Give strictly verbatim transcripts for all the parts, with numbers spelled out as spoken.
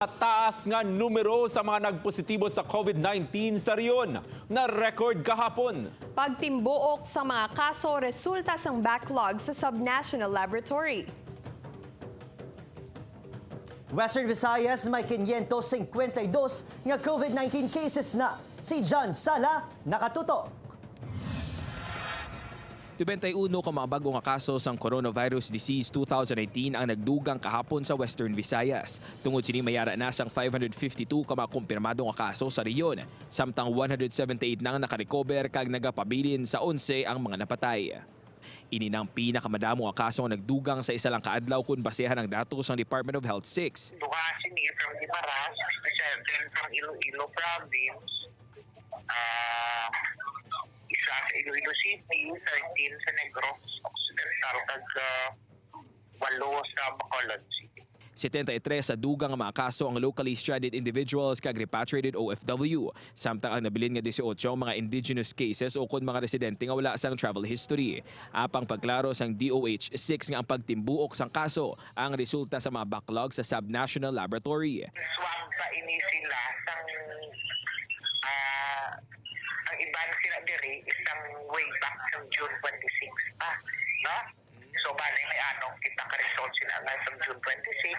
Taas nga numero sa mga nagpositibo sa COVID nineteen sa rehiyon na record kahapon. Pagtimbuok sa mga kaso resulta sang backlog sa Subnational Laboratory. Western Visayas may quinientos cincuenta y dos nga COVID nineteen cases na. Si John Sala nakatutok. Tubentay uno ka mga bag-o nga kaso sang coronavirus disease two thousand nineteen ang nagdugang kahapon sa Western Visayas. Tungod sini may ara na sang five hundred fifty-two ka mga kumpirmado nga kaso sa rehiyon, samtang one hundred seventy-eight nang nakarecover kag nagapabilin sa onse ang mga napatay. Ini nang pinakamadamo nga kaso nga nagdugang sa isa lang ka adlaw kon basehan ang datos sang Department of Health six. Duha sini from Guimaras, isa din from Iloilo province. Ah, isa sa Iloilo City, thirteen sa Negros Occidental, kag ah, walo sa Bacolod City. Setenta y tres sa dugang nga mga kaso ang locally stranded individuals kag repatriated O F W, samtang ang nabilin nga dieciocho ang mga indigenous cases ukon mga residente nga wala sang travel history. Apang pagklaro sang D O H six nga ang pagtimbuok sang kaso ang resulta sa mga backlog sa Subnational Laboratory. Swab pa ini sila sang ah, ang iban sila diri is ang way back sang June twenty-six pa, no? So bali may anong kita ka result sila nga sang June twenty-six,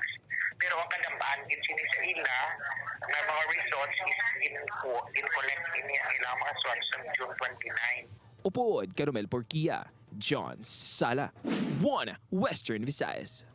pero ang kadam-an gid sini sa ila nga mga results is gin gin-collect ini ang ilang mga swab sang June twenty-nine. Upod kay Romel Porquia, John Sala, One Western Visayas.